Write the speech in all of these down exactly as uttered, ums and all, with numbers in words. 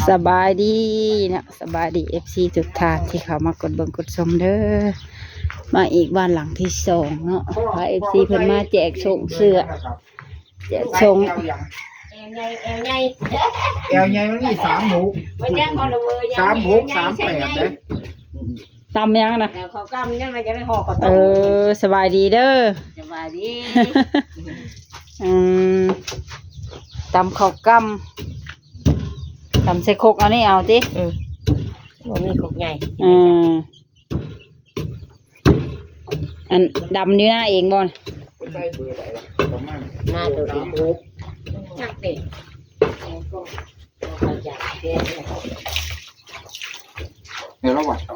สบายดีเนาะ สบายดี เอฟซี ทุกท่านที่เข้ามากดเบิ่งกดชมเด้อ มาอีกบ้านหลังที่สองเนาะ พา เอฟซี เพิ่นมาแจกส่งเสื้อ แจกส่ง แอลใหญ่แอลใหญ่ แอลใหญ่มันมีสามหก มันยังคนละเวอร์ สามหกสามแปดเลย ตำยังนะ แล้วเขากำยังไงจะได้ห่อข้าว เอ ต้ม อ สบายดีเด้อ สบายดี อืมตำข้าวกำตำใส่ครกเอานี่เอาติ อืมบ่มีครกใหญ่ อืมอันดำอยู่หน้าเองบ่น ใส่เบอร์ไหนล่ะประมาณ หน้าตัวเอง สามหก จักเด็ก เดี๋ยวเราวัดเอา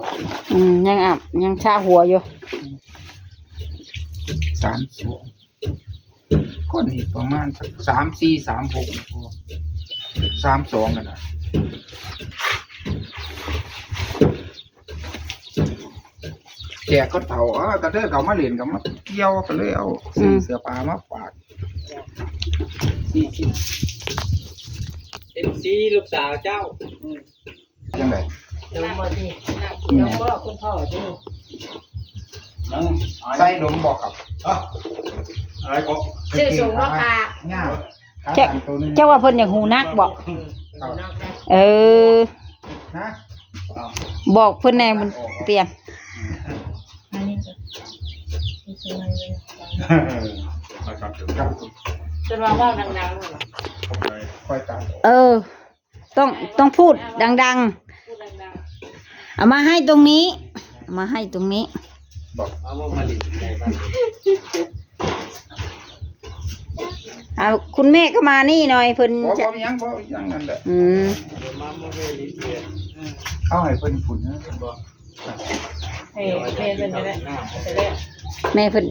อืมยังอ่ะยังชาหัวอยู่ สามสองคนนี้ประมาณสักสามสี่สามหกสามสองกันนะแจกก็เถ่าเออก็เดินเขามาเล่นกับมาเที่ยวก็เลยเอาซื้อเสื้อผ้ามาฝากสี่ชิ้น เอฟซีลูกสาวเจ้า ยังไง ดมมาที่ดมบอกคุณพ่อที่ ใส่ดมบอกครับ อะไรก็ ชื่อสูงว่าค่ะ ง่ายขา เจ้า สั่นตัวหนึง เจ้าว่าเพิ่นอยากหูนักบ่ เออ นะ บอกเพิ่นแหน่มันเปลี่ยน จนว่าว่าดังๆเลย คอยตาม เออ ต้องต้องพูดดัง พูดดัง ๆ เอามาให้ตรงนี้เอามาให้ตรงนี้ บอก เอาว่ามาลินในบ้าน เอาคุณแม่ก็มานี่หน่อยเพิ่น บอก จะ บอกยังบอกยังนั่นแหละ อืม เดี๋ยวมาเมื่อเวลินเดีย เอาให้เพิ่นผุนนะ บอก ๆเฮ้ยเพื่อนเป็นไปได้จะได้ แม่เพิ่น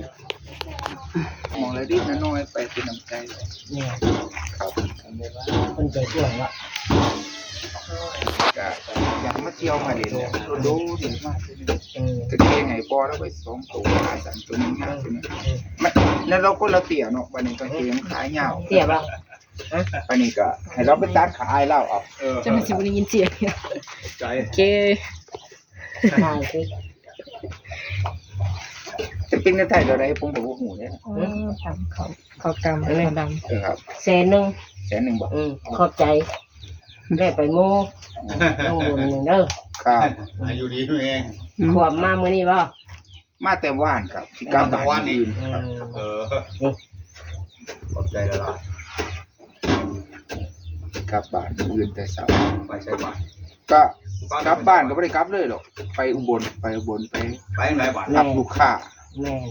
มองอะไรดิน้อยๆไปเป็นน้ำใจ เนี่ย ครับ คนใจกว้างละ ก็อยากมาเที่ยวมาเล่นเนี่ยโดนๆเดี๋ยวมาเที่ยวนี่ เออก างเกงไงพอแล้วไปสองตัวขาสั่นตัวหนึงนะตัวหนึงมันแล้วเราก็ละเตี้ยเนาะวันนี้กางเกงขายาว เตี้ยป่ะ วันนี้ก็ให้เราไปตัดขาให้เราเอา เออ จะไม่สิบ่ได้ยินเสียง ใจ โอเค ถ่ายสิ จะเป็นเงินไทยเท่าไหร่ผมก็บ่ฮู้เนี่ย อ๋อตำเขาเขากำเขาดำ เออครับ แสนหนึ่ง แสนหนึ่งบาท อืมขอบใจได้ไปโม่ลงบนหนึ่งเด้อ ครับ อายุดีด้วยเอง อืม ขวบมามื้อนี้บ่ มาแต่ว่านครับที่กลับบ้านอื่นครับ อืม เออขอบใจละลาย กลับบ้านอื่นแต่เช้า ไปใช้บ้าน ก็กลับบ้านก็ไม่ได้กลับเลยหรอกไปอุบลไปอุบลไป ไปไหนบ้าน รับลูกค้า แม่น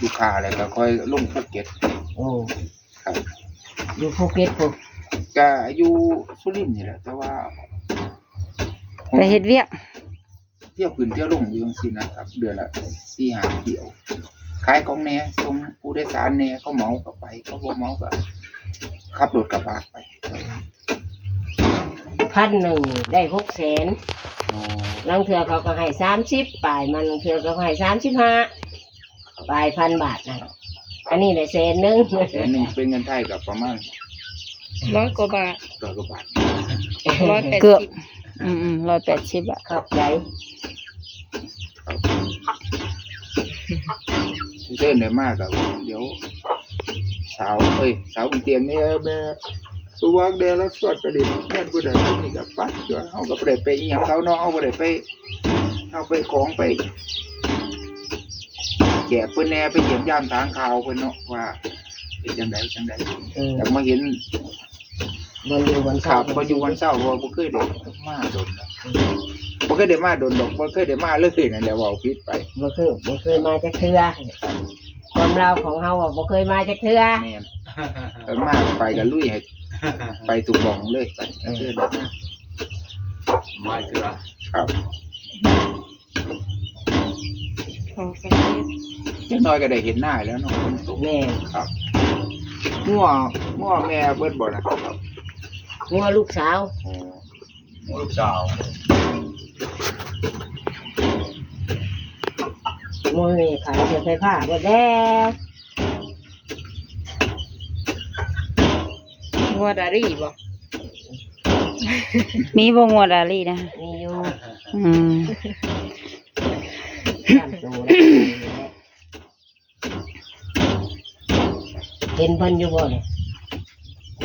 ลูกค้าแล้วก็ค่อยลงภูเก็ต โอ้ ครับ อยู่ภูเก็ตปุ๊บ ก็อยู่สุรินทร์นี่แหละแต่ว่า ไปเฮ็ดเวียก เที่ยวขึ้นเที่ยวลงอยู่จังซี่นะครับ เดือนละสี่ห้าเที่ยวขายของแหน่ส่งผู้โดยสารแหน่เขาเหมาก็ไปเขาบ่เหมาก็ขับรถกระบะไป พันหนึ่งได้หกแสน อ๋อ ลางเทื่อเขาก็ให้สามสิบปลายมันลางเทื่อก็ให้สามสิบห้าปลายพันบาทนะอันนี้ได้แสนหนึ่ง แสนหนึ่งเป็นเงินไทยกับประมาณ ร้อยกว่าบาท ร้อยกว่าบาท ร้อยแปด เกือบ สิบ อืมอืมร้อยแปดสิบอะ ขอบใจ เดินได้มากกับเดี๋ยว สาวเอ้ยสาวบนเตียงนี่แม่ตัววางแดงแล้วสวดไปดิแม่นผู้ใดนี่กับปัดจนเขาก็บ่ได้ไปอีหยังเขาเนาะเขาบ่ได้ไปเอาไปของไปแจกเพิ่นแหน่ไปเยี่ยมยามทางข่าวเพิ่นเนาะว่าเป็นจังไดจังได เออ แต่มาเห็น วันอยู่วัน ครั เสา บ ร์ บ่อยู่วันเสาร์เพราะว่าบ่เคยได้มาโดนนะบ่เคยได้มาโดนดอกบ่เคยได้มาเลยนั่นแหละเว้าผิดไป บ่เคยบ่เคยมาจักเทื่อความลาวของเฮาอะบ่เคยมาจักเทื่อ แม่นไปมาไปก็ลุยให้ไปทุกหม่องเลยไปเทื่อเดียว มาเถื่อ ครับ ของสังเกต จักหน่อยก็ได้เห็นหน้าแล้วเนาะคนตก แม่น ครับงัวงัวแม่เบิดบ่นะครับ งัวลูกสาว อ๋อ ลูกสาว งัวนี่ขายเสาไฟฟ้าเบิดแล้ว งัวดารี่บ่ มีบ่งวดอาลีนะ มีอยู่ อืม สามตัวแล้ว เห็นเพิ่นอยู่บ่เนี่ย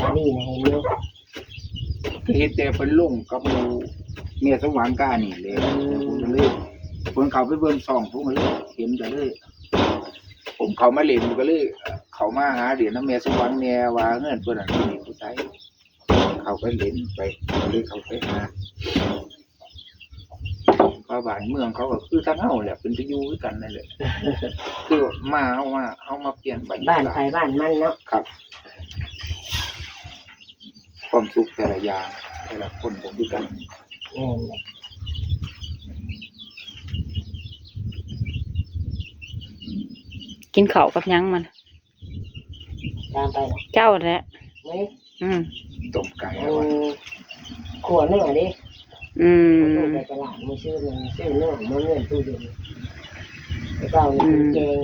อาลีนะเห็นอยู่ เห็นแต่เพิ่นลงกับหมู่เมียสมหวังกานี่เลย อืม ผมก็เลย ผมเข้าไปเบิ่งช่อง ผมก็เลยเห็น ก็เลย ผมเข้ามาเล่น ผมก็เลยเข้ามาหาเล่นนำเมียสมหวังแหน่ ว่าเฮือนเพิ่นนั่นมีผู้ชาย เข้าไปเล่นไป ก็เลยเข้าไปหา เพราะบ้านเมืองเขาก็คือทางเฮาแหละ เป็นตาอยู่คือกันนั่นแหละ คือมาเฮามา เฮามาเปลี่ยนบรรยากาศ บ้านไผบ้านมันเนาะ ครับ ความสุขแต่ละอย่าง แต่ละคนบ่คือกัน แม่นแหละ กินข้าวกับหยังมัน ตามไปนะ เจ้าแหละ มื้อนี้ อืม ต้มไก่ เออ ขั่วเนื้อดิ อืม ต้มไปตลาด มื้อซื้อเนื้อ ซื้อเนื้อ มื้อเงินตู้เย็น แล้วก็เอา อืม แกง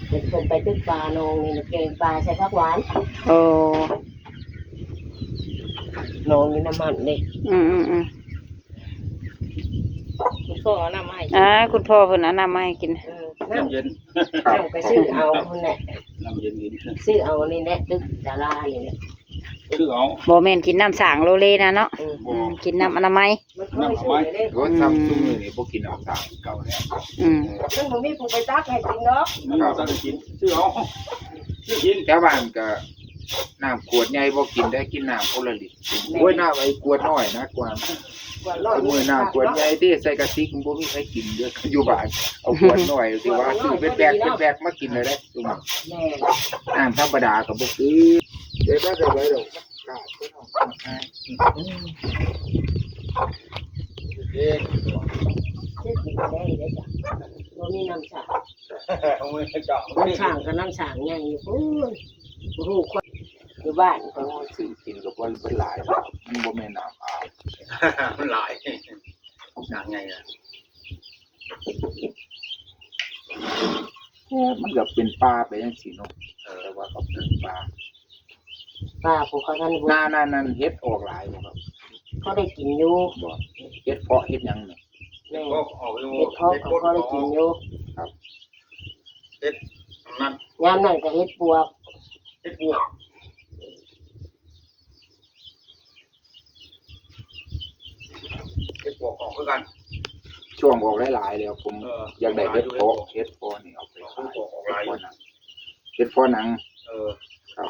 เป็นคนไปตึกปลาหนองนี่นะ แกงปลาใส่ผักหวาน โอ้ หนองนี่น้ำมันเด้ อืม อืม อืม คุณพ่อเอาน้ำมาให้กิน อ่า คุณพ่อเพิ่นเอาน้ำมาให้กิน เออ น้ำ น้ำเย็น น้ำก็ซื้อเอานั่นแหละ น้ำเย็นดี ซื้อเอานี่แหละ ตึกดารานี่แหละ ซื้อเอา บ่แม่นกินน้ำสางโลเลนะเนาะ เออ อืม กินน้ำอนามัย มันเคยซื้อเลย น้ำอนามัย โอ้ย อืม ซ้ำซุมื้อนี่บ่กินน้ำสางเก่าแล้ว อืม มันบ่มีผู้ไปตักให้กินดอก มันบ่ตักให้กิน ซื้อเอา ซื้อกิน แถวบ้านก็น้ำขวดใหญ่บ่กินได้ กินน้ำคนละลิตร แม่น โอ้ย น้ำไอ้ขวดน้อยนะ กว่า ขวดน้อย ซุมื้อน้ำขวดใหญ่เด้ ใส่กระติกมันบ่มีใครกินเด้อ อยู่บ้าน เอาขวดน้อย ที่ว่าซื้อเป็นแพ็ค เป็นแพ็คมากินเลยเด้อ ซุมื้อ แม่น น้ำธรรมดาก็บ่คือ เดี๋ยวได้เท่าไหร่ดอก ขาดไปหน่อย เอ๊ะ ซื้อกินได้เลยจ้ะ บ่มีน้ำสาง เอาไว้ให้เจ้า น้ำสางกับน้ำสางใหญ่อยู่พุ้น บ่ฮู้คนอยู่บ้านก็ โอ้ย ซื้อกินก็บ่ บ่หลาย มันบ่แม่นน้ำอาบ มันหลาย น้ำใหญ่อะ เอ๊ะ มันก็เป็นป่าไปจังซี่เนาะ เออ แต่ว่าก็เป็นป่า ป่าภูเขาท่านบ่ นั่นๆๆ เห็ดออกหลายบ่ครับ เขาได้กินอยู่ บ่ เห็ดเพาะเห็ดหยังเนี่ย แม่น เห็ดเพาะออกอยู่ เห็ดเพาะ เห็ดเพาะ เขาได้กินอยู่ ครับ เห็ดนั่น ยามนั้นก็เห็ดปวก เห็ดปวก เห็ดปวกออกคือกัน ช่วงออกหลายๆ แล้วผม เออ อยากได้เห็ดเพาะ เห็ดเพาะนี่เอาไปขาย เห็ดเพาะหนัง เห็ดเพาะหนัง เออ ครับ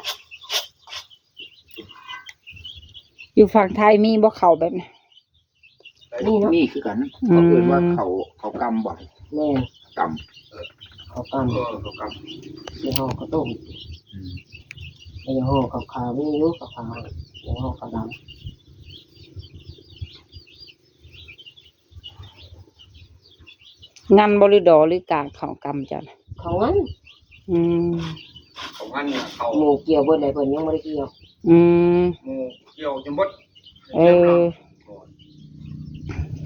อยู่ฝั่งไทยมีบ่ข้าวแบบนี้ นี่เนาะ นี่คือกัน อืม เขาเอิ้นว่าข้าว ข้าวกำบ่ แม่น กำ ข้าวกำ เออ ข้าวกำ ยี่ห้อข้าวต้ม อืม ยี่ห้อขาวๆ มีอยู่ ขาวๆ ยี่ห้อขาวดำ งันบ่หรือดอหรือกากข้าวกำเจ้าน่ะ ข้าวงัน อืม ข้าวงันเนี่ย ข้าว หมู่เกี่ยวเบิดเลย เพิ่นยังบ่ได้เกี่ยว อืม หมู่เกี่ยวจนเบิด เออ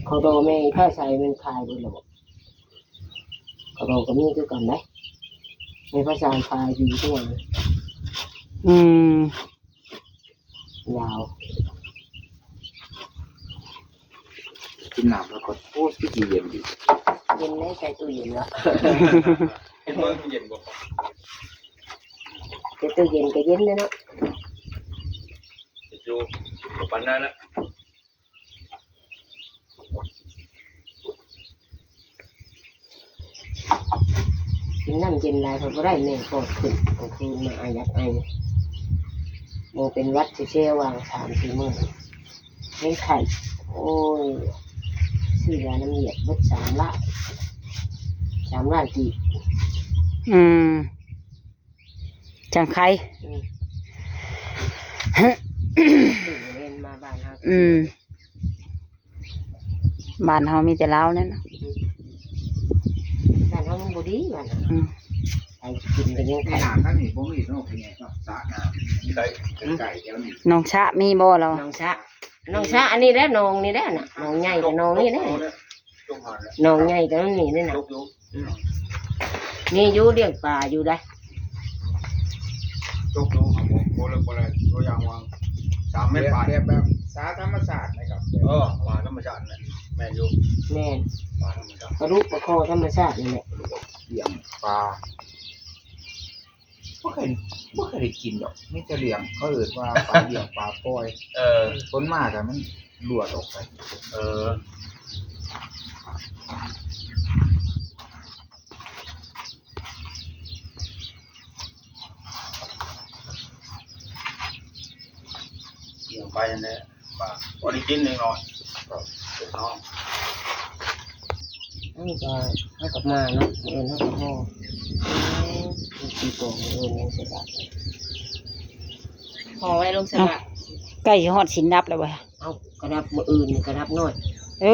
ข้าวดอแม่ผ้าใสมันขายเบิดแล้วบ่ ข้าวดอก็มีคือกันนะ แม่ผ้าใสขายดีทุกวัน อืม ลาว กินน้ำแล้วก็ โอ้ คือสิเย็นดี เย็นไหม ใส่ตู้เย็นแล้ว เห็นว่ามันเย็นบ่ ใส่ตู้เย็นก็เย็นเลยเนาะ อยู่ปานนั้นละ กินน้ำเย็นหลายก็บ่ได้ แม่ปอดขึ้น กลางคืนมาอายัดไอ หมู่เป็นหวัดเซลล์วางสามสี่มื้อ เป็นไข้ โอ้ย ซื้อยาน้ำเหยียดเบิดสามล้าน สามล้านกีบ อืม จังไข้ อืม ซื้อเล่นมาบ้านเฮา อืม บ้านเฮามีแต่ลาวนั่นน่ะ บ้านเฮามันบ่ดี บ้านเฮา อืม ไปกินกันยังไง น้ำทางนี้บ่มีเนาะ เป็นไงเนาะ สระน้ำ ไกล ไกลแถวนี้ หนองสระมีบ่เรา หนองสระ หนองสระอันนี้แหละ หนองนี่แหละน่ะ หนองใหญ่กับหนองนี่แหละ หนองใหญ่กับหนองนี่นี่น่ะ มีอยู่เลี้ยงปลาอยู่ได้ ตกลงครับผม บ่เลย บ่เลย ตัวอย่างวาง สามเมตร แบบ ปลาย แบบ แบบ ส ปลาธรรมชาตินะครับ เออ ปลาธรรมชาติเนี่ย แม่นอยู่ แม่น ปลาธรรมชาติ ปลาดุกปลาคอธรรมชาตินี่แหละ เลี้ยงปลา บ่เคย บ่เคยได้กินดอก มีแต่เลี้ยง เขาเอิ้นว่าปลาเลี้ยงปลาปล่อย เออ คนมาก็มันหลวดออกไป เออ เลี้ยงไปนั่นแหละ ปลา พอได้กินนิดหน่อย ครับ ถูกต้อง เฮาก็ เฮาก็มาเนาะ มื้ออื่นเฮาก็ห่อ เออ กินก่อน มื้ออื่นยังใส่บาตร ห่อไว้ลงใส่บาตร ใกล้สิฮอดศีลดับแล้วบ่ เอ้า กระดับมื้ออื่นนี่กระดับน้อย เอ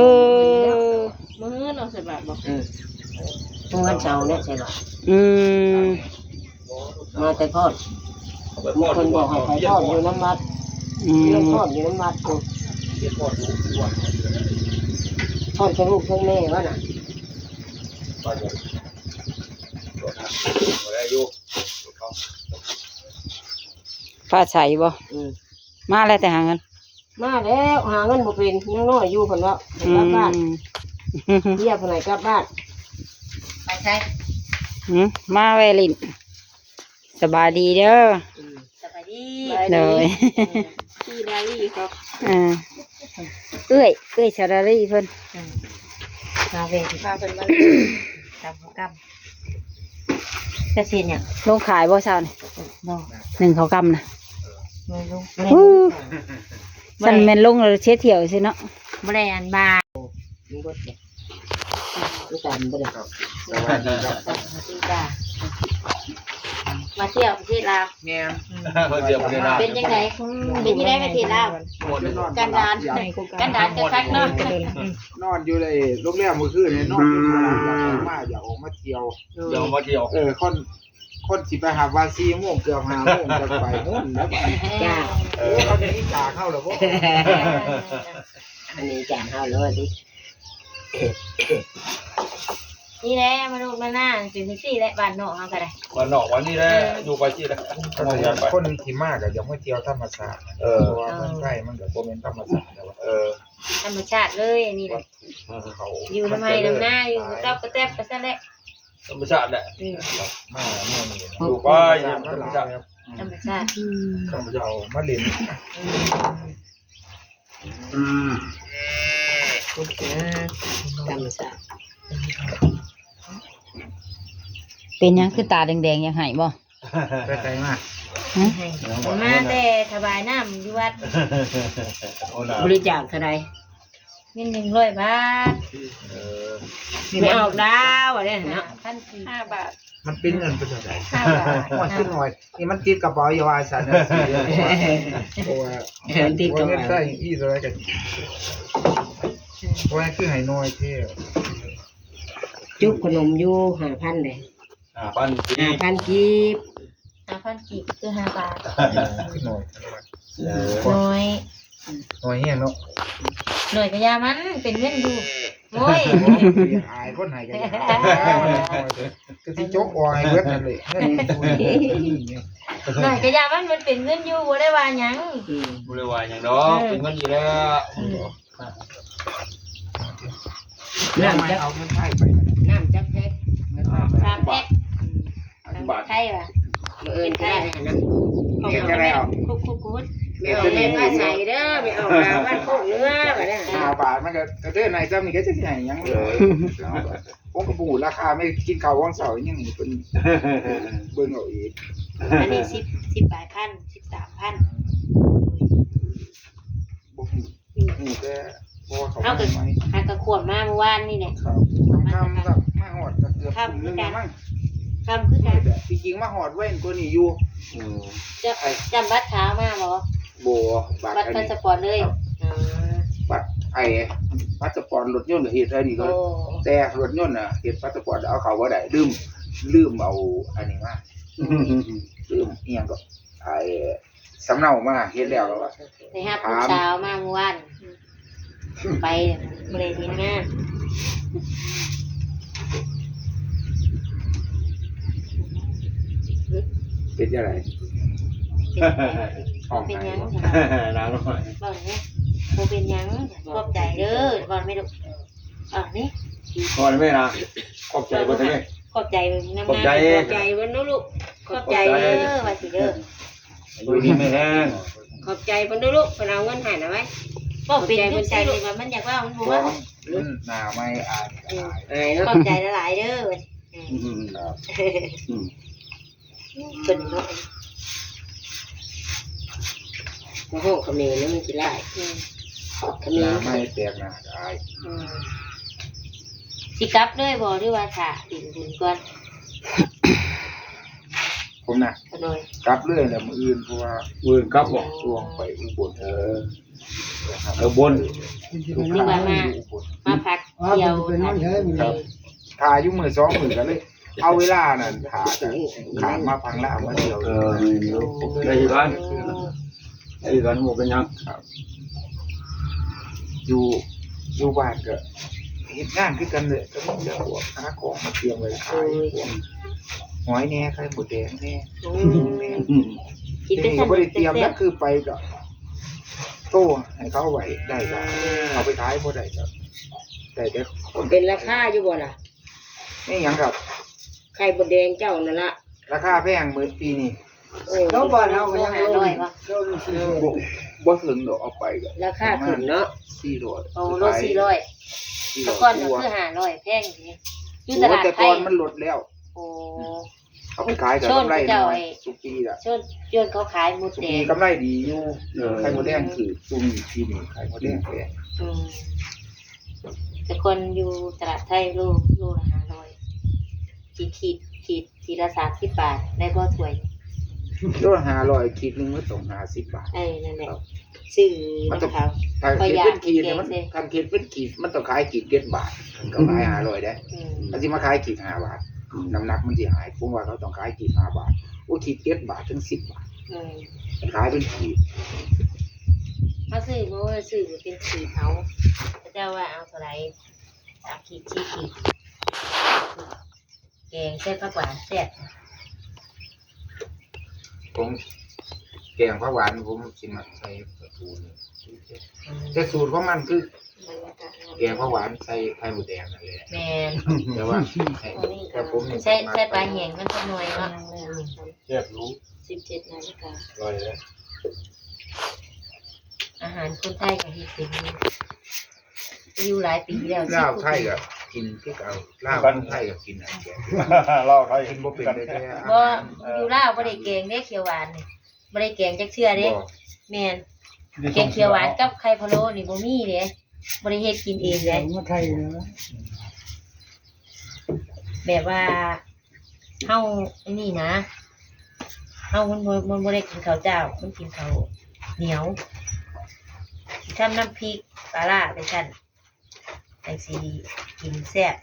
อ มื้ออื่นเอาใส่บาตรบ่ อืม มื้อวันเสาร์เนี่ยใส่บาตร อืม มาแต่ทอด มีคนบอกให้ไปทอดอยู่น้ำวัด อืม เรื่องทอดอยู่น้ำวัดอยู่ ทอดทั้งลูกทั้งแม่วะน่ะ ฟ้าใสบ่ อืม มาแล้วแต่หาเงิน มาแล้ว หาเงินบ่เป็น ยังน้อยอยู่เพิ่นว่า ให้กลับบ้าน อืม เรียกเพิ่นให้กลับบ้าน ไปใส หือ มาแว่หลิ้น สบายดีเด้อ อืม สบายดี โดย เออ พี่ดาลี่ครับ อ่า เอื้อย เอื้อยสาดาลี่เพิ่น อืม มาแว่ พาเพิ่นมา ตำข้าวกล้ำ จะสิเนี่ย ลงขายบ่เช้านี่ บ่ นึ่งข้าวกล้ำนะ ไม่รู้ อู้ สั่นแม่นลงแล้วเสียเที่ยวซื่อเนาะ บ่ได้อันบาท มันเบิดเลย มันจำบ่ได้ ครับ สวัสดีครับ สวัสดีจ้า มาเที่ยวประเทศลาว แม่น มาเที่ยวประเทศลาว เป็นจังได๋ เป็นจังได๋ประเทศลาว ม่วนอยู่ กันดาร กันดารคักๆเนาะ นอนอยู่ในโรงแรมเมื่อคืนนี่ นอนอยู่ในโรงแรม อยากออกมา อยากออกมาเที่ยว เดี๋ยวมาเที่ยว เออ คน คนสิไปหาว่าสี่โมง เกือบห้าโมง จักไปนู่นแล้ว จ้า เออ เขาจะนินทาเข้าแล้วบ่ อันนี้จ้างเฮาเลยสิ นี่แหละ มนุษย์มนาเป็นจังซี่แหละ บ้านนอกเฮาก็ได้ บ้านนอกวันนี้แหละ เออ อยู่ไปที่ละ คนที่มาก็อยากมาเที่ยวธรรมชาติ เออ เพราะว่าเมืองไทยมันก็บ่แม่นธรรมชาติแล้ว เออ ธรรมชาติเลยนี่แหละ เขา อยู่ทำไมนำหน้า อยู่กระต๊อบกระแต๊บไปซะแหละ ธรรมชาติแหละ อืม มาเมืองนี้นะ อยู่ไป ธรรมชาติ ธรรมชาติ อืม ธรรมชาติ เอามาเล่น อืม อืม ธรรมชาติ เป็นหยังคือตาแดงๆ อยากไห้บ่ ไปไสมา หึ มาแต่ถวายน้ำอยู่วัด โอ้นะ บริจาคเท่าใด เงินหนึ่งร้อยบาท เออ ไม่ออกดาวอะเนี่ยเนาะ ห้าพันกีบ ห้าบาท มันเป็นเงินเป็นเท่าใด ห้าบาท โอ้ย คือน้อย นี่มันติดกระเป๋าอย่าว่าซั่นนะ เพราะว่า เออ ติดกระเป๋า เงินใช้อีกเท่าใดกัน เพราะว่าคือให้น้อยแท้ จุ๊บขนมอยู่ห้าพันเลย ห้าพันกีบ ห้าพันกีบ ห้าพันกีบคือห้าบาท คือน้อย เออ น้อย น้อยแฮงเนาะ น้อยก็อย่ามัน เป็นเงินอยู่ โอ้ย อายคนให้ก็อย่าอาย ก็สิจกออกให้เบิดนั่นแหละ เงินอยู่นี่ น้อยก็อย่ามัน มันเป็นเงินอยู่ บ่ได้ว่าหยัง อืม บ่ได้ว่าหยังดอก เออ เป็นเงินอยู่แล้ว อืม น้ำจัก เอาเงินไทยไป น้ำจักแพ็ค เงินไทยไป สามแพ็ค อืม บาท ไทยว่ะ มื้ออื่นก็ได้นะ เฮ็ดจังได๋เอา คุกคุกคุก ไม่ออกแรงอาศัยเด้อ ไม่ออกแรงบ้านโคกเหนือก็ได้ ห้าบาทมันก็ ก็เด้อ นายซ้ำนี่ก็จะสิให้หยัง เออ ผมก็บ่ฮู้ราคา ไม่กินข้าววังเสาร์ยังนี่เพิ่นเบิ่งเอาเอง อันนี้สิบ สิบปลายพัน สิบสามพัน บ่ฮู้ ฮู้แต่เพราะว่าเขา เขาก็ ไม่ หากะขวบมาเมื่อวานนี่แหละ ครับ เอามา ค่ำครับ มาฮอดก็เกือบ ค่ำ ทุ่มหนึ่งแล้วมั้ง ค่ำคือกัน ที่จริงมาฮอดไวกว่านี้อยู่ อืม จะ ไอ้ จำบัตรขาวมาบ่ บ่ บัตร บัตร อันนี้ พาสปอร์ตเลย ครับ อ๋อ บัตร ไอ้ พาสปอร์ตรถยนต์ก็เฮ็ดได้นี่ก็ โอ้ แต่รถยนต์น่ะ เฮ็ดพาสปอร์ตเอาเข้าบ่ได้ ลืม ลืมเอาอันนี้มา ลืมอิหยังก็ ไอ้ สำเนามาเฮ็ดแล้ว ไปหาผู้สาวมาเมื่อวาน ไปบ่ได้เฮ็ดงาน เป็นจังได๋ เป็นหยัง ท้อง เป็นหยัง ไห้บ่ นางน้อย เว้าแหน่ บ่เป็นหยัง ขอบใจเด้อ ว่าแม่ลูก อ่ะ นี่ ขอบใจแม่นะ ขอบใจเพิ่นแม่ ขอบใจงามๆ ขอบใจ ขอบใจเพิ่นเนาะลูก ขอบใจเด้อ ว่าสิเด้อ อยู่ดีมีแฮง ขอบใจเพิ่นเด้อลูก เพิ่นเอาเงินให้นะไว้ เว้าเป็นจังซั่นเลยว่ามันอยากเว้า มันบ่เว้า มันหน้าไม่อาย อืม อายเนาะ ขอบใจหลายๆเด้อ อืม อืม ครับ อืม เพิ่นเนาะ มาฮ้องเขมรนี่มันสิหลาย อืม เขมร หน้าไม่แตกหน้าอาย อืม สิกลับเลยบ่ หรือว่าถ้าเล่นบุญก่อน ผมน่ะ โดย กลับเลยแหละมื้ออื่น เพราะว่า มื้ออื่นกลับบ่ ช่วงไปอุบล เออ เออ อุบล ลูกค้าอยู่อุบล มาพักเที่ยว อ๋อ เป็นนอนเฉยมื้อนี้ ครับ ถ่าอยู่มื้อสองมื้อก็เลย เอาเวลานั้นถ่า ข้ามมาพังลาวมาเที่ยว เออ ได้อยู่บ้าน ได้อยู่บ้าน บ่เป็นหยัง ครับ อยู่ อยู่บ้านก็เฮ็ดงานคือกันเลย ก็มีแต่พวกหาของมาเตรียมไว้ขาย โอ้ย พวกหอยแหน่ ไข่มดแดงแหน่ โอ้ย อืม กินแต่ นี่ก็บ่ได้เตรียม แซ่บๆ นะ คือไปก็โทรให้เขาไว้ได้ก็ อ่า เอาไปขายบ่ได้ก็ได้แต่ เป็นราคาอยู่บ่ล่ะ นี่หยังครับ ไข่มดแดงเจ้านั่นละ ราคาแพงมื้อปีนี้ เออ แล้วบ้านเฮาก็ยังลง ห้าร้อยบ่ ลงสี่ร้อย บ่ บ่ถึงดอก เอาไปก็ ราคาขึ้นเนาะ สี่ร้อย โอ้ โลสี่ร้อย สี่ร้อย แต่ก่อนก็คือห้าร้อย แพงอยู่นี่ อยู่ตลาดไทย โอ้ แต่ก่อนมันลดแล้ว โอ้ เอาไปขายก็กำไรหน่อย ซุปีละ ช่วง ช่วงเขาขายมดแดง ซุปีกำไรดีอยู่ เออ ไข่มดแดงถืก ซุมปีนี้ไข่มดแดงแพง อืม แต่ก่อนอยู่ตลาดไทยโล โลละห้าร้อย ขีด ขีด ขีด ขีดละสามสิบบาท ได้บ่ถ้วย โลละห้าร้อย ขีดหนึ่งมันต้องห้าสิบบาท เออ นั่นแหละ ครับ ซื้อ มันต้อง นำเขา ถ้า ประหยัด ขีดเป็นขีดเนี่ยมัน แกงเส้น คันขีดเป็นขีดมันต้องขายขีดเจ็ดบาท มันก็ขายห้าร้อยได้ อืม ถ้าสิมาขายขีดห้าบาท อืม น้ำหนักมันสิหาย ผมว่าเขาต้องขายขีดห้าบาท โอ้ ขีดเจ็ดบาทถึงสิบบาท อืม ขายเป็นขีด เขาซื้อ บ่ว่าซื้อเป็นขีดเอา เขาเจ้าว่าเอาเท่าไหร่ สามขีด สี่ขีด แกงใส่ผักหวานแซ่บ ผม แกงผักหวานผมสิมักใส่ปลาทูนี่ อืม แต่สูตรของมันคือ แกงผักหวานใส่ไข่มดแดงนั่นแหละ แม่น แต่ว่า อันนี้ก็ แต่ผมนี่ ใส่ ใส่ปลาแห้งมันจักหน่อยเนาะ แซ่บรู้ สิบเจ็ดนาฬิกา อร่อยเลย อาหารคนไทยก็เฮ็ดเป็นอยู่ อยู่หลายปีแล้ว ลาวไทยก็กินคือเก่า ลาวคนไทยก็กินอันเดียว ลาวไทย กินบ่เป็นเลยแท้ บ่ อยู่ลาวบ่ได้แกงเด้ เขียวหวานนี่ บ่ได้แกงจักเทื่อเด้ บ่ แม่น แกงเขียวหวานกับไข่พะโล้นี่บ่มีเด้ บ่ได้เฮ็ดกินเองเด้ มาไทยเหรอ แบบว่า เฮาอันนี้นะ เฮามันบ่ มันบ่ได้กินข้าวเจ้า มันกินข้าวเหนียว สิทำน้ำพริกปลาร้าไปซั่น จั่งสิกินแซ่บ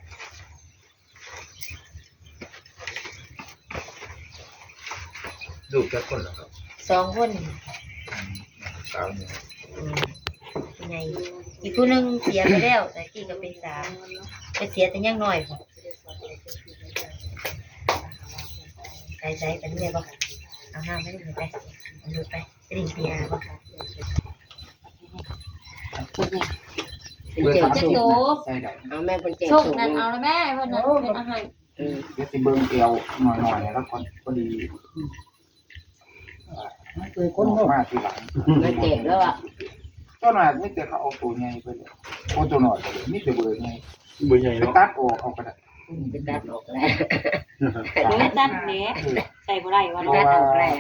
ลูกจักคนแล้วครับ สองคน อืม สาวหนึ่ง อืม ใหญ่ อีกผู้หนึ่งเสียไปแล้ว แต่กี้ก็เป็นสาม ไปเสียแต่ยังน้อยพุ้น ไกลไสกันเนี่ยบ่ เอาน้ำให้ลูกไป เอาลูกไป ไปเล่นเปียบ่ เบอร์สามสิบ จักโต ใส่ได้ เอาแม่เป็นแจก โชคนั่นเอาแล้วแม่ เพิ่นน่ะ โอ้ เป็นอาหาร เออ เดี๋ยวสิเบิ่งแอวหน่อยๆ แล้วก่อน พอดี มันเป็นคน ออกมาทีหลัง มาแจกแล้วอะ เจ้าหน่อยมีแต่เขาเอาตัวใหญ่ไปเลย โอ้ ตัวน้อยไปเลย มีแต่เบอร์ใหญ่ เบอร์ใหญ่เนาะ ไปตัดออกเอาก็ได้ ไปตัดออกแล้ว ไม่ตัดแหม เออ ใส่บ่ได้วะ ตัดออกแล้ว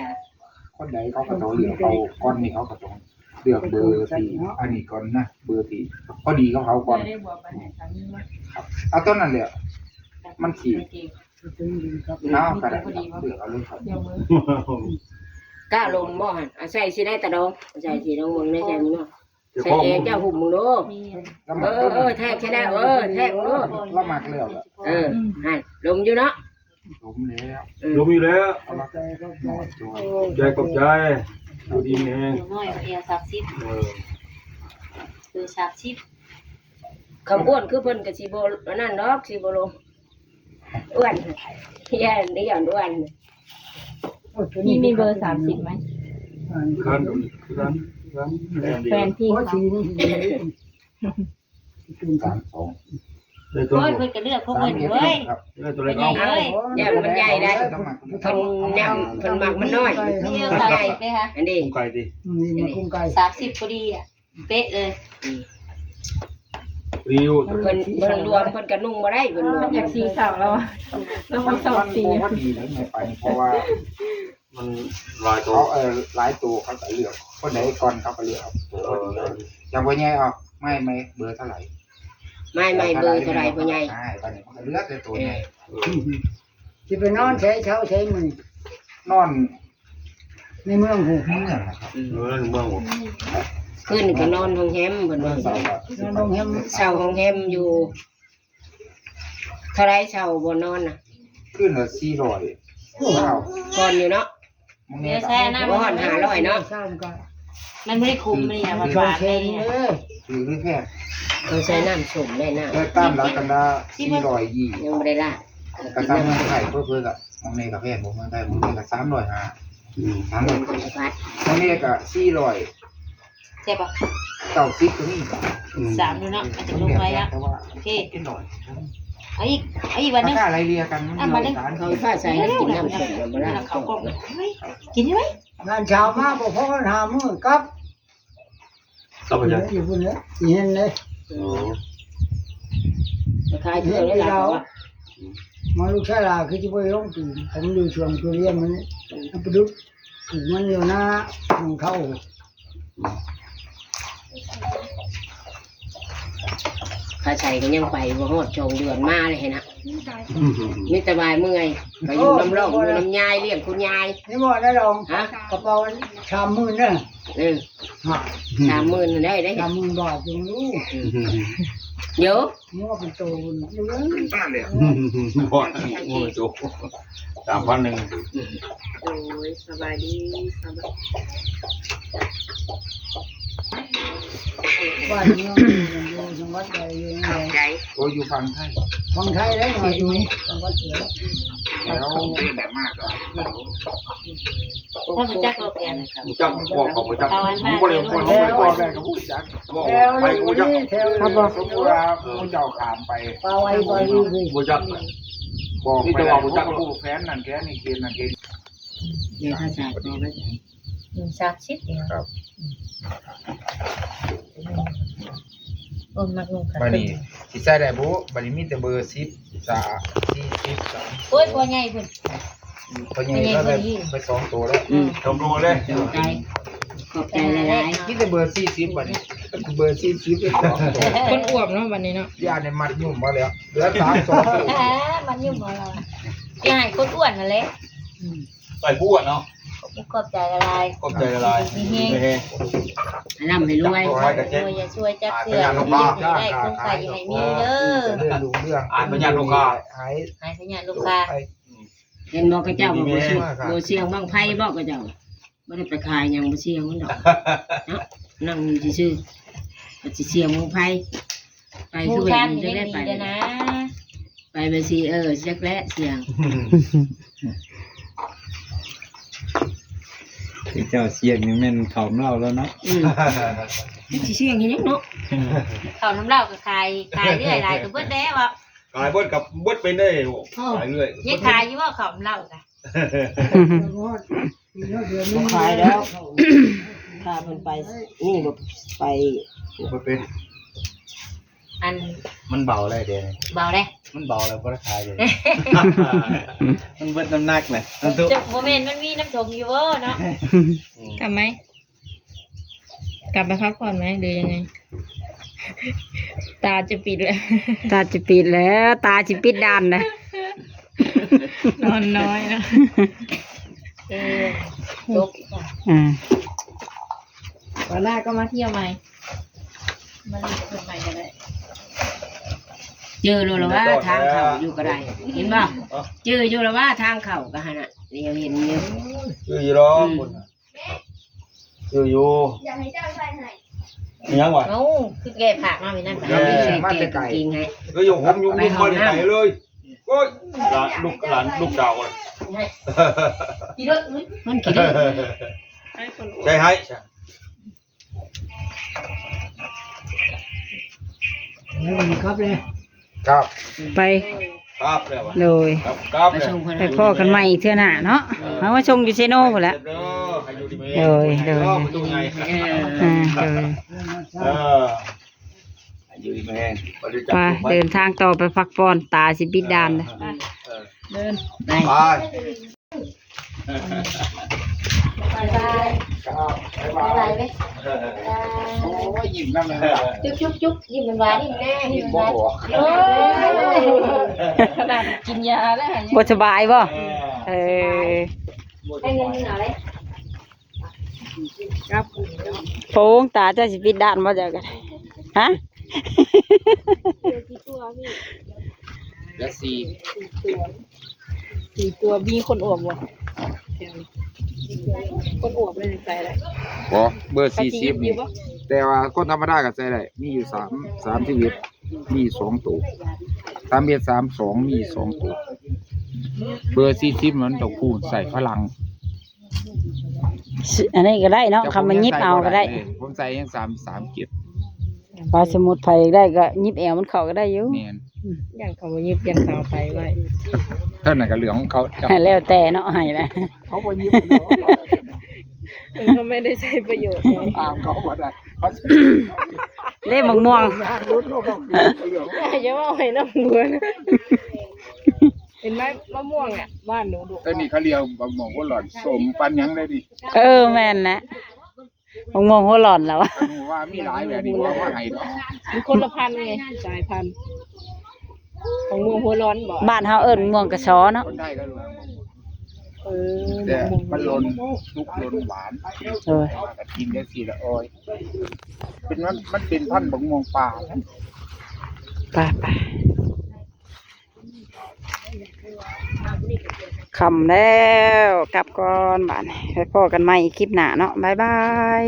คนใดเขาก็ต้องเลือกเอา ก่อนนี่เขาก็ต้องเลือกเบอร์ที่อันนี้ก่อนนะ เบอร์ที่พอดีของเขาก่อน ครับ เอาต้นนั้นแหละ มันขีด เอากระดาษครับ เลือกเอาเลยครับ กล้าลมบ่หั่น เอาใส่สิได้ตะดอง เอาใส่สิดองเบิ่งได้ใส่มึงเนาะ ใส่แอร์เจ้าหุ่มมึงดู เออ เออ แทกใช่ได้ เออ แทกมึงดู เรามักแล้วล่ะ เออ หั่น ลมอยู่เนาะ ลมแล้ว เออ ลมอยู่แล้ว เอามาใส่ก็หน่อยจ้ะ ขอบใจ ขอบใจ อยู่ดีมีแฮง เดี๋ยวน้อยเอวสามสิบ เออ เอวสามสิบ คำอ้วนคือเพิ่นก็สิบ่อันนั้นดอก สิบ่ลง อ้วน ย่านได้ย่านอ้วน โอ้ย ตัว พี่มีเบอร์สามสิบไหม อ่า คัน คัน แฟนพี่เขา สามสอง เลยตัว โอ้ย เพิ่นก็เลือกพวกเพิ่นเว้ย ครับ เลยตัวเล็ก เพิ่นใหญ่เว้ย เอา ย่านมันใหญ่ได้ เพิ่นย่านเพิ่นมักมันน้อย เลือกใส่ไปค่ะ อันนี้ ไก่ดิ นี่มากุ้งไก่ สามสิบพอดีอ่ะ เป๊ะเลย รีวิว เพิ่น เพิ่นรวม เพิ่นก็นุ่งบ่ได้ เพิ่นรวม อยากสีขาวแล้วอะ แล้วมาสองสี มันบ่พอดีนะ ไม่ไป เพราะว่า มันหลายตัว เขา เออ หลายตัว เขาก็เลือก คนไหนก่อน เขาก็เลือกเอาตัวพอดี เออ อย่างพ่อใหญ่เอา ไม่ ไม่ เบอร์เท่าไหร่ ไม่ ไม่ เบอร์เท่าไหร่ พ่อใหญ่ อ่า ตอนนี้เขาก็เลือกแต่ตัวใหญ่ เออ สิไปนอนใช้เช้าใช้มื้อ นอน ในเมืองพุ้น เมืองนะครับ อืม เออ นั่นเมืองพุ้น คืนก็นอนโรงแรมเพิ่นว่า เมืองเสาอะ นอนโรงแรม เช่าโรงแรมอยู่ เท่าไรเช่าบ่นอนน่ะ คืนละสี่ร้อย โอ้ เช้า ก่อนอยู่เนาะ มึงเนี่ย เดี๋ยวใช้อันนั้น บ่ฮอดห้าร้อยเนาะ เช้ามันก็ มันบ่ได้คุ้มเลยอะ มัน สอง บาท แสน เลย เด้อ ถือหรือแพง ต้องใช้น้ำส้มได้น้ำ เออ ตามหลักกันละสี่ร้อยยี่ ยังบ่ได้ละ กระซ้ำเงินไขเพิ่มเพิ่มอะ มองในกาแฟบอกเมืองไทย มองในกะสามร้อยห้า อืม สามร้อย บาท มองในกะสี่ร้อย ใช่ปะ เก้าสิบก็มี อืม สามดูเนาะ อาจจะลงไปอ่ะ แต่ว่า โอเค เป็นร้อย เอาอีก เอาอีกวันหนึ่ง ราคาไล่เลี่ยกัน มัน อ่ะ เดียวกัน มาหนึ่ง เขาค่าใส่ให้กินน้ำส้มแล้วบ่ล่ะ เขาก็ เฮ้ย กินได้ไหม งานเช้ามาบอกพ่อกันหามื้อกลับ ครับอาจารย์ อยู่พุ่นแล้วอีเห็นเลย โอ้ ขายเครื่องได้หลายกว่า มาลูกชายหลานคือจะไปลงปีน ผมอยู่ช่วงทุเรียนมัน มันไปดุ ปลูกมันอยู่หน้าของเขา ข้าชัยก็ยังไปบ่ฮอดสองเดือนมาเลยนะ มีแต่บ่ายเมื่อย ก็อยู่นำร่องอยู่นำยายเลี้ยงคุณยาย นี่บ่ได้ลอง ฮะ กระเป๋าสามหมื่นเด้อ เออ ฮะ สามหมื่นได้ ได้ สามหมื่นบาทจังลูก เดี๋ยว นี่ว่าเป็นโตบุญอยู่เด้อ บ่ โอ้ย โจ สามพันหนึ่ง โอ้ย สบายดี สบาย บ้านเมืองอยู่จังหวัดใดอยู่จังใด โอ้ย อยู่ฝั่งไทย ฝั่งไทยได้หน่อยอยู่จังหวัดเสือ แล้ว ถ้ามันจักโลแกน รู้จักพวกเขาบ่จัก เอาอันมา ผมบ่ได้ ผมบ่ได้บอกแม่กับผู้จัก บอก แล้ว ไป อยู่ บ่จัก นี่แถว ครับผม สมมุติว่าผู้เจ้าข้ามไป ปาไว้ปาอยู่สิ บ่จัก บอก นี่แต่ว่าบ่จัก ผู้แฟนนั่นแฟนนี่เกณฑ์นั่นเกณฑ์ เดี๋ยวถ้าสาดตัวไว้ อืม สามสิบเอง ครับ อืม โอ้ มักนุ่งขา บัดนี้ สั้น สิใส่ได้บ่ บัดนี้มีแต่เบอร์สิบ สาม สี่สิบ สาม โอ้ย พ่อใหญ่เพิ่น พ่อใหญ่ก็ได้ พ่อใหญ่เพิ่น ไปสองตัวแล้ว อืม สองตัวเลย ขอบใจ ขอบใจหลายๆ มีแต่เบอร์สี่สิบ บัดนี้ เบอร์สี่สิบ เป็นสองตัว คนอวบเนาะ บัดนี้เนาะ ย่าเนี่ยมัดยุ่มมาแล้ว เหลือสาม สองตัว มันยุ่งบ่ล่ะ สิให้คนอ้วนนั่นแหละ อืม ไปพูดเนาะ ขอบใจหลายๆ ขอบใจหลายๆ มีแฮง มีแฮง ให้ร่ำให้รวย ขอให้กระเจ็บ รวยอย่าช่วยจักเทื่อ อาขยันลงมา ได้คงไปให้มีเด้อ เรื่องลุงเรื่อง อ่านพยานลงมา หาย หายพยานลงมา เห็นบ่ เขาเจ้าว่าบ่เสี่ยง บ่เสี่ยงบั้งไฟบ่ เขาเจ้า บ่ได้ไปขายหยัง บ่เสี่ยงมันดอก เนาะ นั่งอยู่ซื่อๆ ก็สิเสี่ยงบั้งไฟ ไปคือ หมู่บ้านนี่ จะได้ไป ยังดีเด้อนะ ไปไปสิ เออ จักแลเสี่ยง เจ้าเสี่ยงนี่แม่นเขานำเหล้าแล้วเนาะ อืม มันสิเสี่ยงอีหยังเนาะ เขานำเหล้าก็ขาย ขายเรื่อยหลายก็เบิดแล้วอะ ขายเบิดกับเบิดไปได้ เออ ขายเรื่อย ยังขายอยู่บ่เขานำเหล้าก็ บ่ขายแล้ว ถ้าเพิ่นไป นี่บ่ไป บ่เป็น อัน มันเบาแล้วเด้ เบาแล้ว มันเบาแล้วบ่ได้ขายเลย มันเบิดน้ำหนักเลย มันทุก จะบ่แม่นมันมีน้ำทงอยู่บ่เนาะ อืม กลับไหม กลับไปพักผ่อนไหม หรือยังไง ตาจะปิดแล้ว ตาจะปิดแล้ว ตาจะปิดด้านนะ นอนน้อยนะ เออ จบ อ่า วันหน้าก็มาเที่ยวใหม่ มาเล่นคนใหม่ก็ได้ เจอโลดละว่าทางเข้าอยู่ก็ได้ เห็นบ่ เอ้า เจออยู่ละว่าทางเข้าก็หั่นน่ะ เดี๋ยวเห็นอยู่ เจออยู่ดอก อืม คนน่ะ เจออยู่ อยากให้เจ้าใส่ให้ มีหยังวะ เอ้า คือแก้ผ้ามามื้อนั้น แก้ มาแต่ไกล กางเกงให้ ก็ยกผมยก ไป มือ ห้อง มาแต่ไกล น้ำ เลย โอ้ย หลานลูก หลานลูกสาวก่อน ให้ ขี่รถ มันขี่รถ ใจให้ ครับเลย ครับ ไป ครับเลย โดย ครับ ครับเลย ไปพ้อกันใหม่อีกเทื่อหน้าเนาะ เออ เอามาส่งอยู่เซโนพู้นแหละ เด้อ ให้อยู่ดีมีแฮง โดย โดย รอประตูไง อ่า โดย เออ ให้อยู่ดีมีแฮง ไปเดินทางต่อไปพักผ่อน ตาสิปิดด่านเลย เออ เดิน ไป ไป บายบาย ครับ บ๊ายบาย บายบายเว้ย โอ้ย ยิ้มนั่นเลย จุ๊บจุ๊บจุ๊บ ยิ้มหวานๆ ยิ้มแน่ ยิ้มหวานๆ บ่ออก เออ ขนาดกินยาแล้ว บ่สบายบ่ เออ เออ ให้เงินมึงเอาเลย ครับ โป้งตาเจ้าสิปิดด่านบ่เจ้ากัน ฮะ เหลือสี่ สี่ตัว มีคนอวบบ่ คนอวบเลยใส่อะไร บ่ เบอร์สี่สิบนี่ แต่ว่าคนธรรมดาก็ใส่ได้ มีอยู่สาม สามสิบเอ็ด มีสองตัว สามเอ็ด สามสอง มีสองตัว เบอร์สี่สิบมันต้องคู่ใส่พลัง อันนี้ก็ได้เนาะ เจ้าของ คำมันยิบเอาก็ได้ ยังใส่บ่ได้เลย ผมใส่ยังสาม สามเจ็ด ว่าสมมุติไผได้ก็ยิบแอวมันเข้าก็ได้อยู่ แม่น อืม อย่างเขามายิบ อย่างเขาไปไว้ เท่านั้นก็เรื่องของเขา แล้วแต่เนาะ ให้นะ เขาบ่ยิบเนาะ มันก็ไม่ได้ใช้ประโยชน์ไง ตามเขาบ่ได้ เขา เล่มมะม่วง อย่าว่าให้น้ำบัวนะ เห็นไหมมะม่วงอ่ะ บ้านหนูดก แต่นี่เขาเรียกมะม่วงหัวหล่อน สมปานหยังเลยนี่ เออ แม่นแหละ มะม่วงหัวหล่อนแล้ววะ หนูว่ามีหลายแบบนี้ ว่าว่าไงเนาะ มันคนละพันธุ์ไง สายพันธุ์ ของม่วงหัวหล่อนบ่ บ้านเฮาเอิ้นม่วงกะซอเนาะ คนไทยก็รู้ เออ แต่มันหล่นสุกหล่นหวาน เออ กินได้สีละออย เป็นมัน มันเป็นพันธุ์บักม่วงป่านะ ไปไป ค่ำแล้ว กลับก่อนบาดนี้ ไปพ้อกันใหม่คลิปหน้าเนาะ บ๊ายบาย